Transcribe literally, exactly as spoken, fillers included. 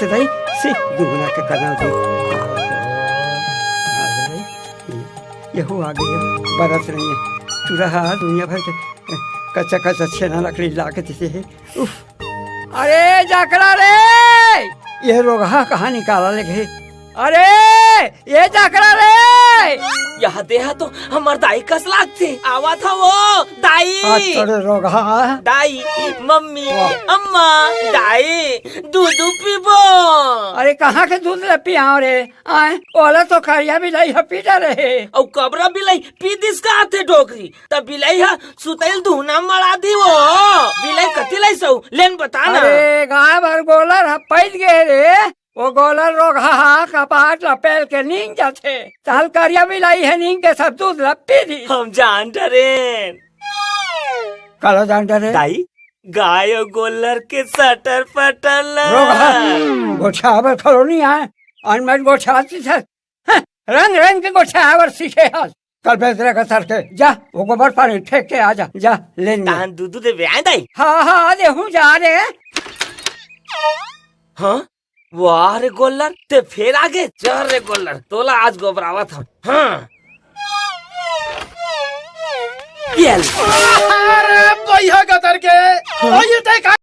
दाई, से दुगना के करना दे। यहू आ गई है, बरस रही है। चूरा हा दुनिया भर के कच्चा कच्चा छेना लकड़ी ला के देते हैं। उफ। अरे जाकरा रे, ये रोगहा कहाँ निकाला ले गए? अरे ये जाकरा रे। यह देहा तो हमर दाई कस लागथे। आवत हवो दाई। आ तोरे रोगहा। दाई, मम्मी, वाह। अम्मा, दाई, दूध पीबो। अरे कहाँ के दूध ले पियाओ रे? आए, ओला तो करिया बिलाई ह पी डरे हे। अउ कबरा बिलाई पी दिस का आथे डोकरी, त बिलाई ह सुतैल धुना मड़ा दी वो। बिलाई कति लाई सऊ, लेन बता ना। अरे गाय भर गोलर ह पैद गे रे। वो गोलर रोगहा हा कपाट ल पेल के नींद जाथे। ताल करिया बिलाई हे नींद के सब दूध ल पी दी। हम जान डरेन। काला जान डरे? दाई, गाय अउ गोल्लर के सटर पटर ला। रोगहा, गोठियाबर खलो नहीं आए, अनमन गोठियाती थे। हं, रंग रंग के गोठियाबर सीखे हस। कल बेदरा का सर के, जा, वो गोबर पानी फेंक के आ जा, जा, लेन में। तान दूधू दे बे आए दाई। हाँ, हाँ, दे हूँ जा रे। हाँ? वाह रे गोल्लर, ते फेर आगे। चल रे गोल्लर, तोला आज गोबरावत हंव। हाँ। ये ले। अरे भैया गदर के, भैया ते का